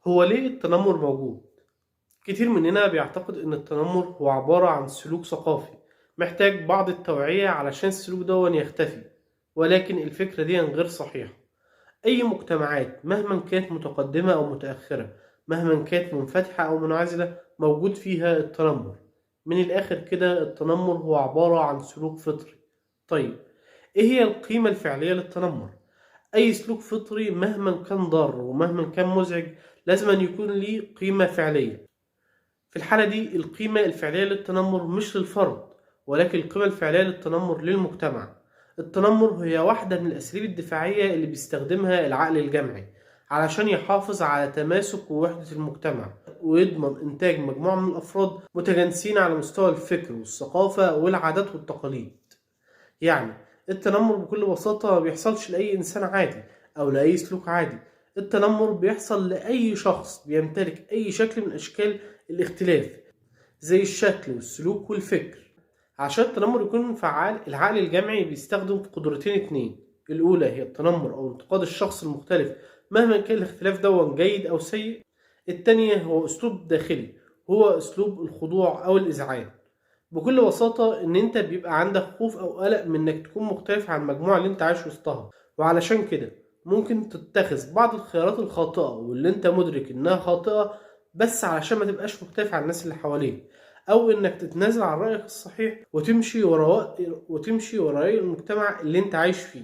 هو ليه التنمر موجود؟ كتير مننا بيعتقد إن التنمر هو عبارة عن سلوك ثقافي محتاج بعض التوعية علشان السلوك ده يختفي، ولكن الفكرة دي غير صحيحة. أي مجتمعات مهما كانت متقدمة أو متأخرة، مهما كانت منفتحة أو منعزلة، موجود فيها التنمر. من الآخر كده التنمر هو عبارة عن سلوك فطري. طيب إيه هي القيمة الفعلية للتنمر؟ أي سلوك فطري مهما كان ضار ومهما كان مزعج لازم أن يكون ليه قيمة فعلية. في الحالة دي القيمة الفعلية للتنمر مش للفرد، ولكن القيمة الفعلية للتنمر للمجتمع. التنمر هي واحدة من الأساليب الدفاعية اللي بيستخدمها العقل الجمعي علشان يحافظ على تماسك ووحدة المجتمع، ويضمن إنتاج مجموعة من الأفراد متجانسين على مستوى الفكر والثقافة والعادات والتقاليد. يعني التنمر بكل بساطة ما بيحصلش لأي إنسان عادي أو لأي سلوك عادي. التنمر بيحصل لأي شخص بيمتلك أي شكل من أشكال الاختلاف زي الشكل والسلوك والفكر. عشان التنمر يكون فعال، العقل الجمعي بيستخدم قدرتين اتنين. الأولى هي التنمر أو انتقاد الشخص المختلف مهما كان الاختلاف ده جيد أو سيء. التانية هو أسلوب داخلي، هو أسلوب الخضوع أو الإذعان. بكل بساطة إن أنت بيبقى عندك خوف أو قلق من إنك تكون مختلف عن المجموعة اللي أنت عايش وسطها، وعلشان كده ممكن تتخذ بعض الخيارات الخاطئة واللي أنت مدرك إنها خاطئة بس علشان ما تبقاش مختلف عن الناس اللي حواليك، أو إنك تتنازل عن رأيك الصحيح وتمشي ورا رأي المجتمع اللي أنت عايش فيه.